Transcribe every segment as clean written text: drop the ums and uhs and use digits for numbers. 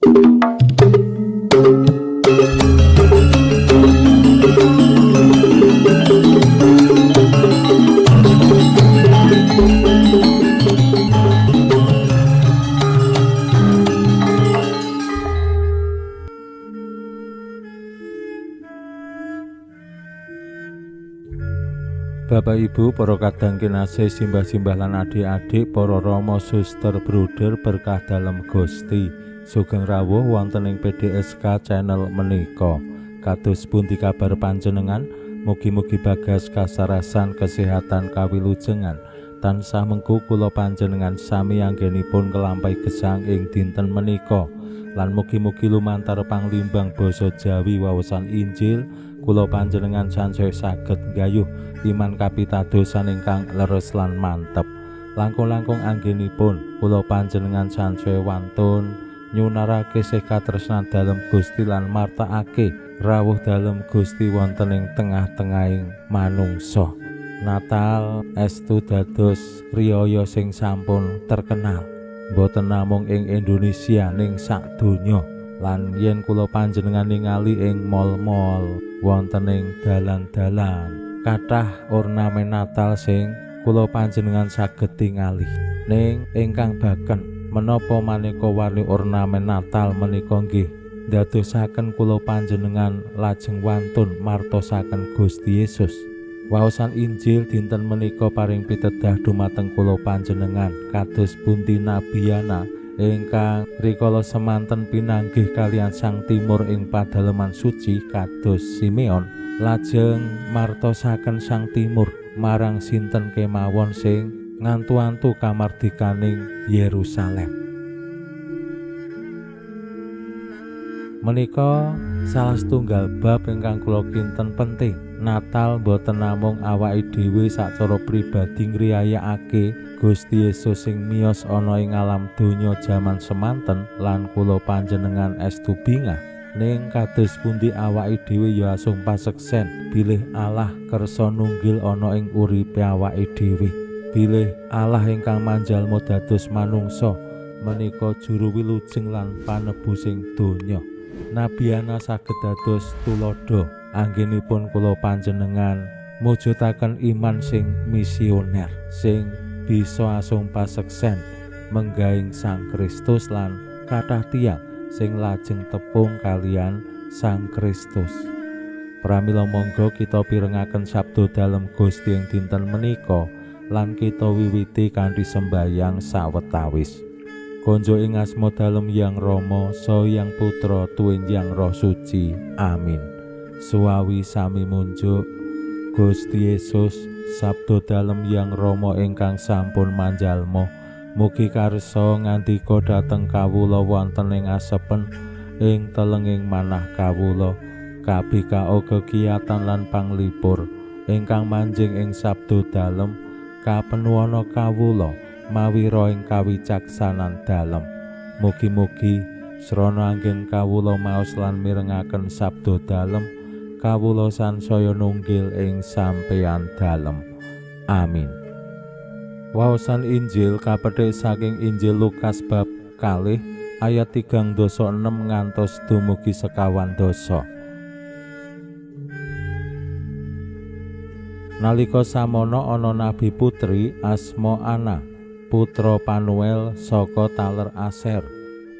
Bapak Ibu, para kadang kinasih, simbah-simbah lan adik-adik, para rama, suster, bruder berkah dalem Gusti. Sugeng rawuh wonten ing PDSK channel menika. Kados pundi kabar panjenengan? Mugi-mugi bagas kasarasan kesehatan kawilujengan. Tansah mengku kula panjenengan sami anggenipun kelampahi gesang ing dinten menika. Lan mugi-mugi lumantar panglimbang basa Jawi wawasan Injil kula panjenengan sansaya saged nggayuh iman kapitadosan ingkang leres lan mantep. Langkung-langkung anggenipun kula panjenengan sansaya wantun nyunarake sih katresnan dalem Gusti lan martakake rawuh dalem Gusti wonten ing tengah-tengahing manungsa. Natal estu dados riyaya sing sampun terkenal mboten namung ing Indonesia ning sak donya. Lan yen kula panjenengan ningali ing mall-mall wonten ing dalan-dalan kathah ornamen Natal sing kula panjenengan saged tingali. Ning ingkang baken menapa maneka warni ornamen Natal menika nggih ndadosaken kula panjenengan lajeng wantun martosaken Gusti Yesus. Waosan Injil dinten menika paring pitedah dumateng kula panjenengan kados pundi Nabi Yana ingkang rikala semanten pinanggih kalian Sang Timur ing padaleman suci kados Simeon lajeng martosaken Sang Timur marang sinten kemawon sing ngantu-antu kamardikaning Yerusalem. Menika salah setunggal bab ingkang kula kinten penting. Natal mboten namung awake dhewe sacara pribadi ngriyayakake Gusti Yesus sing miyos ana ing alam donya jaman semanten lan kula panjenengan estu bingah. Ning kados pundi awake dhewe ya asung paseksen bilih Allah kersa nunggil ana ing uripe awake dhewe. Bilih Allah ingkang manjalma dados manungsa menika juru wilujeng lan panebusing donya. Nabi Ana saged dados tuladha anggenipun kula panjenengan mujudaken iman sing misioner sing bisa asung paseksen menggaing Sang Kristus lan kathah tiyang sing lajeng tepung kalian Sang Kristus. Pramila monggo kita pirengaken sabda dalem Gusti ing dinten menika lan kita wiwiti kanthi sembayang sawetawis. Konjo ing asma dalem Yang Rama, saha Yang Putra, tuwin Yang Roh Suci. Amin. Suwawi sami munjuk Gusti Yesus, sabda dalem Yang Rama ingkang sampun manjalma, mugi karsa ngandika dhateng kawula wonten ing asepen ing telenging manah kawula, kabikao kekiyatan lan panglipur ingkang manjing ing sabda dalem kapenuwana kawula mawi roh ing kawicaksanan dalem. Mugi-mugi srana anggen kawula maos lan mirengaken sabda dalem, kawula sansaya nunggil ing sampeyan dalem. Amin. Waosan Injil kapethik saking Injil Lukas bab 2 ayat 36 ngantos dumugi 25. Nalika samono ana nabi putri asma Ana, putra Panuel saka taler Aser.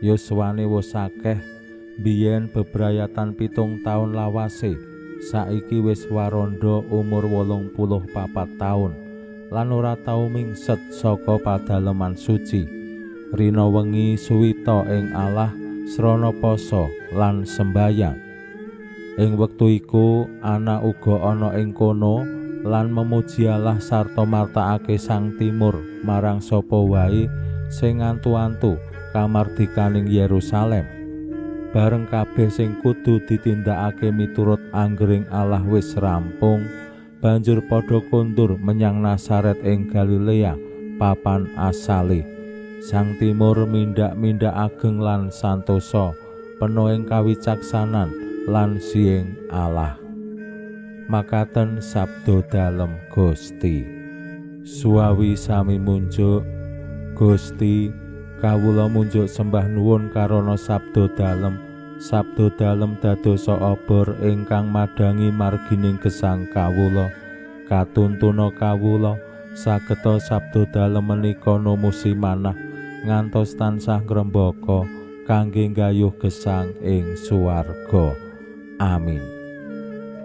Yuswane wis akeh biyen bebrayatan 7 taun lawase, saiki wis waranda umur 84 taun lan ora tau mingset saka padaleman suci. Rina wengi suwita ing Allah srana pasa lan sembayang. Ing wektu iku Ana uga ana ing kono lan memuji Allah sarta martakake Sang Timur marang sapa wae sing ngantu-antu kamardikaning Yerusalem. Bareng kabeh sing kudu ditindakake miturut anggering Allah wis rampung, banjur padha kondur menyang Nasaret ing Galilea, papan asale. Sang Timur mindak-mindak ageng lan santosa, penuh ing kawicaksanan lan siing Allah. Makaten sabda dalem Gusti. Suwawi sami munjuk Gusti, Kawula munjuk sembah nuwun karana sabda dalem. Sabda dalem dadosa obor ingkang madhangi margining gesang kawula. Katuntuna kawula sageta sabda dalem menika numusi manah ngantos tansah ngrembaka kangge nggayuh gesang ing swarga. Amin.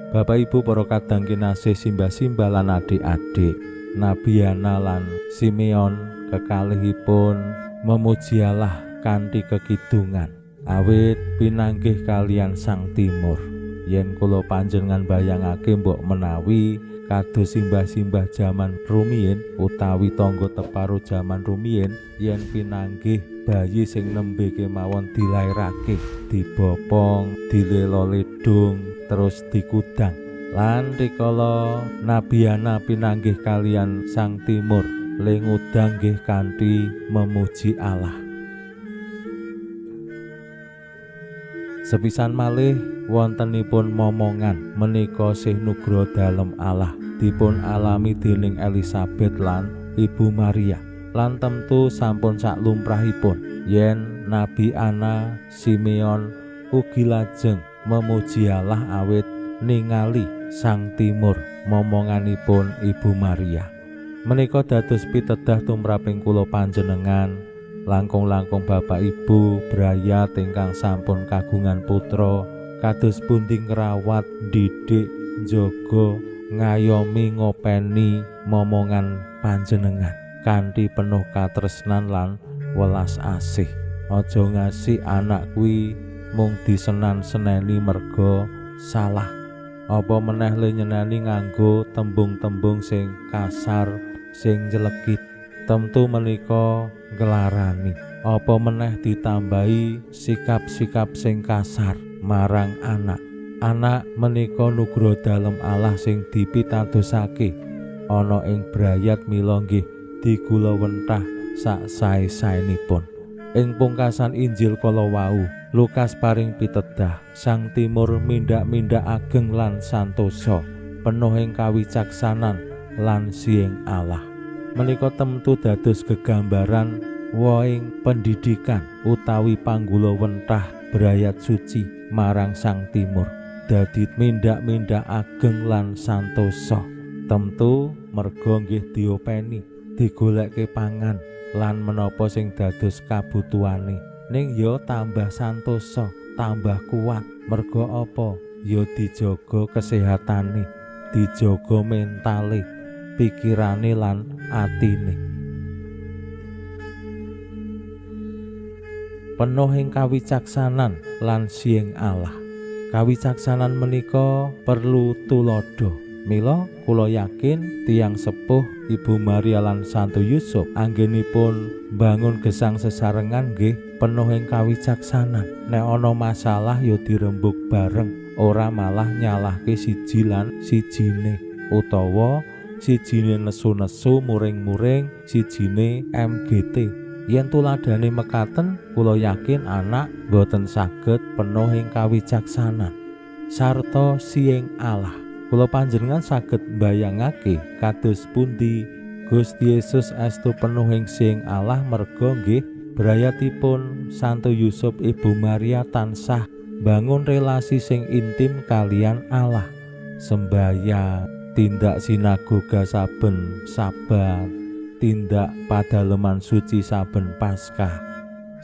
Bapak Ibu para kadang kinasih, simbah-simbah lan adik-adik, Nabi Ana lan Simeon kekalihipun memuji Allah kanthi kekidungan awit pinanggih kalian Sang Timur. Yen kula panjenengan bayangake mbok menawi kados simbah-simbah jaman rumiyin utawi tangga teparo jaman rumiyin, yen pinanggih bayi sing nembe kemawon dilairake, dibopong, dilelo-ledung, terus dikudang. Lan rikala Nabi Ana pinanggih kalian Sang Timur, le ngudang nggih kanthi memuji Allah. Sepisan malih wontenipun momongan menika sih nugroho dalem Allah dipun alami dening Elizabeth lan Ibu Maria. Lan temtu sampun saklumrahipun yen Nabi Ana, Simeon ugi lajeng memuji Allah awit ningali Sang Timur momonganipun Ibu Maria. Menika dados pitedah tumraping kula panjenengan, langkung-langkung bapak ibu brayat ingkang sampun kagungan putra, kados pundi ngrawat, didik, njaga, ngayomi, ngopeni momongan panjenengan kanthi penuh katresnan lan welas asih. Aja ngasih anak kuwi mung disenan-seneni merga salah. Apa meneh le nyeneni nganggo tembung-tembung sing kasar, sing nyelekit. Tentu menika nglarani. Apa meneh ditambahi sikap-sikap sing kasar marang anak. Anak menika nugroho dalem Allah sing dipitadosake ana ing brayat, mila nggih digulawentah sak sae-saenipun. Ing pungkasan Injil kala wau, Lukas paring pitedah Sang Timur mindak-mindak ageng lan santosa, penuh ing kawicaksanan lan siing Allah. Menika temtu dados gegambaran wohing pendidikan utawi panggulawentah brayat suci marang Sang Timur. Dadi mindak-mindak ageng lan santosa. Temtu merga nggih diopeni, digolekke pangan lan menapa sing dados kabutuhane. Ning ya tambah santosa, tambah kuat. Merga apa? Ya dijaga kesehatane, dijaga mentale, pikirane lan atine. Penuh ing kawicaksanan lan siing Allah. Kawicaksanan menika perlu tuladha. Mila kula yakin tiyang sepuh Ibu Maria lan Santo Yusuf anggenipun bangun gesang sesarengan nggih penuh ing kawicaksanan. Nek ana masalah ya dirembug bareng, ora malah nyalahke siji lan sijine, utawa sijine nesu-nesu muring-muring, sijine MGT. Yen tuladhane mekaten, kula yakin anak boten saged penuh ing kawicaksanan sarta siing Allah. Kula panjenengan saged mbayangake kados pundi Gusti Yesus estu penuh ing siing Allah merga nggih brayatipun Santo Yusuf Ibu Maria tansah bangun relasi sing intim kalian Allah. Sembayang, tindak sinagoga saben Sabat, tindak padaleman suci saben Paskah.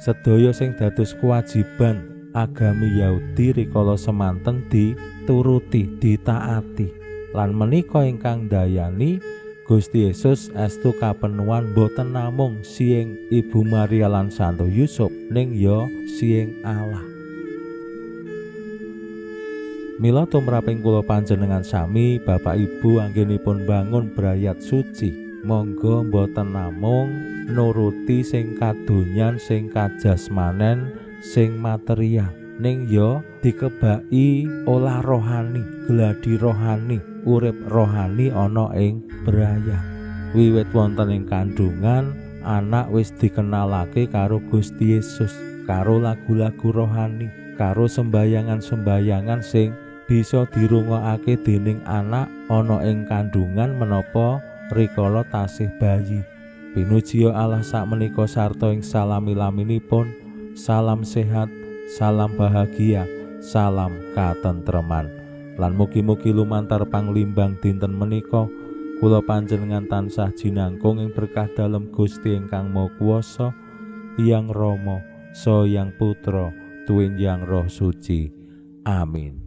Sedaya sing dados kewajiban agami Yahudi rikala semanten dituruti, ditaati. Lan menika ingkang ndayani Gusti Yesus estu kapenuhan boten namung siing Ibu Maria lan Santo Yusuf, ning ya siing Allah. Mila tumraping kula panjenengan sami, Bapak Ibu anggenipun bangun brayat suci, monggo mboten namung nuruti sing kadonyan, sing kajasmanen, sing material, ning ya dikebaki olah rohani, gladi rohani, urip rohani ana ing brayat. Wiwit wonten ing kandungan, anak wis dikenalake karo Gusti Yesus, karo lagu-lagu rohani, karo sembayangan-sembayangan sing bisa dirungokake dening anak ana ing kandungan menapa rikala tasih bayi. Pinuji Allah sakmenika sarta ing salami-laminipun. Salam sehat, salam bahagia, salam katentreman. Lan mugi-mugi lumantar panglimbang dinten menika kula panjenengan tansah jinangkung ing berkah dalem Gusti ingkang Maha Kuwasa, Hyang Rama, Saha Hyang Putra, tuwin Hyang Roh Suci. Amin.